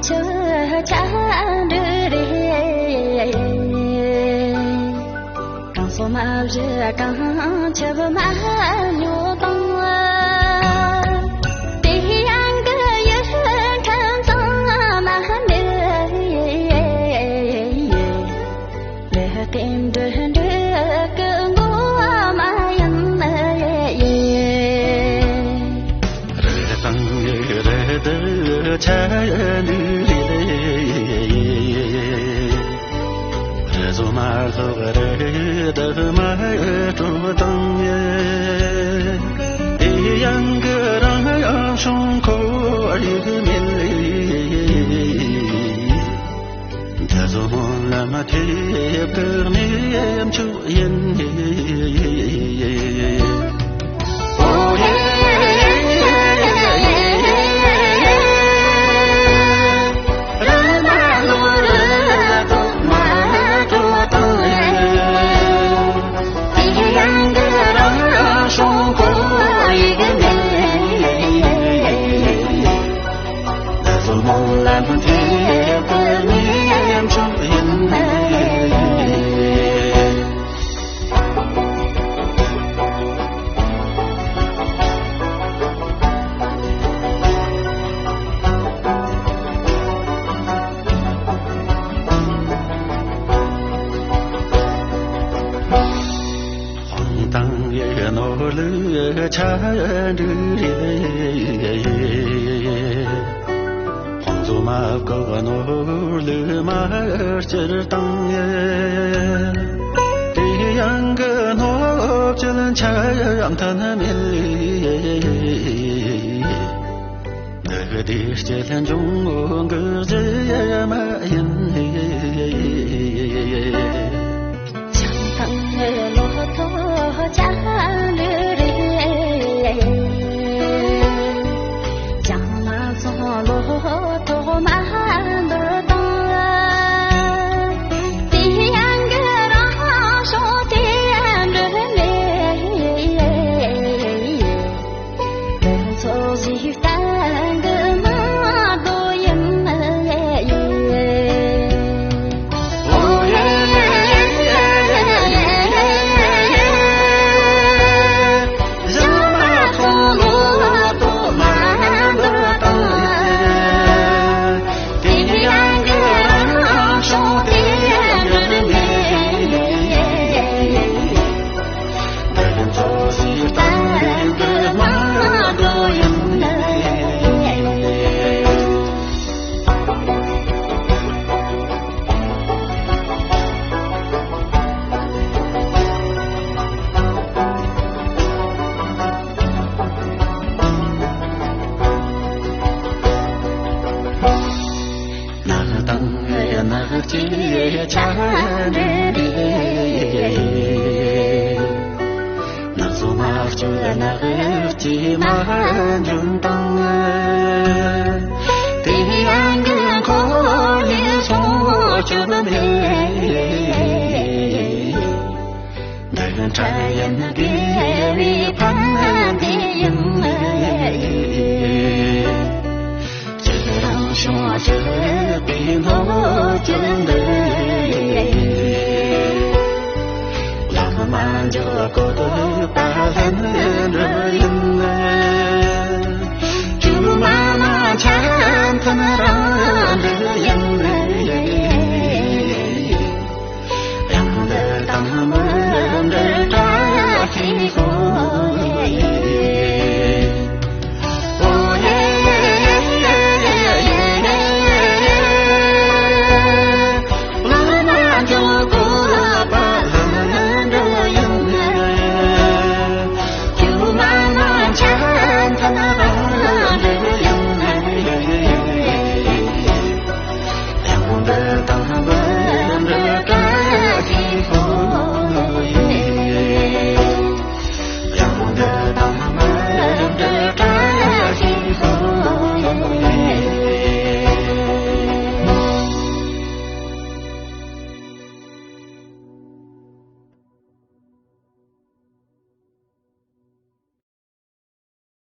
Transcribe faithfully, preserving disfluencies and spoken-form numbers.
ཆུ་ཆ་འདྲུད་རེད། གང་སོ་མ་བཞི་གང་ཆུ་མ་ཉོ་དང་། དེ་ཡང་གི་ཡུལ་ཁམས་ཚང་མ་འདི། ལས་རྟེན་འབྲུ་འགྲིག་གི་མགོ་མ་ཡིན་ནི་ཡིན། རི་དང་རི་དུ་ཆ་འདི་རེད། རི་བཟོ་མ་ལྷོག་རི་དུ་མ་སྤྲོ་དང་། དེ་ཡང་གི་རང་ཡང་བྱུང་ཁོར་ཡུག་མེད། ད་གཟོད་སྨོན་ལམ་ཐེབས་ཀྱི་གནས་མཆོག་ཡིན། དང་ཡི་ནོར་ལུག་ཆ་འདྲུད་རེད། ཁོང་ཚོ་མ་བཀག་ནོར་ལུག་མ་སྐྱུར་དང་། དེ་ཡང་གི་ནོར་བཅུད་ཆ་མཐུན་མེད། འདི་བདེ་སྐྱིད་འབྱུང་ངོ་གི་རྒྱུ་མ་ཡིན། བྱང་ཐང་ལོ་ཐོ་ཅང་ལུ་རེད། བྱང་ལ་སོང་ལོ་ཐོག་མ་འདུ་དང་། དེ་ཡང་གི་རང་ཤོང་དེ་འདྲ་མེད། ནགས་དང་ནགས་ཀྱི་ཆ་འདྲ་རེད། ནགས་སོ་མ་སྐྱོ་ནགས་ཀྱི་མ་འཇོན་དང་། དེ་ཡང་གི་ཁོ་ཡི་སོང་སྐྱོ་མེད། འདི་འདྲ་ཡིན་དགོས་པའི་ཕན་བདེ་ཡིན། ཁྱེད་རང་བྱུང་གི་པའི་ནོར་སྐྱོན་འདི། ལམ་མ་འཇོག་གོ་ཐུབ་པ་ལྷན་འགྲུབ་ཡིན། ཇུ་མ་ན་ཆ་མཐུན་རང་འགྲུབ་ཡིན།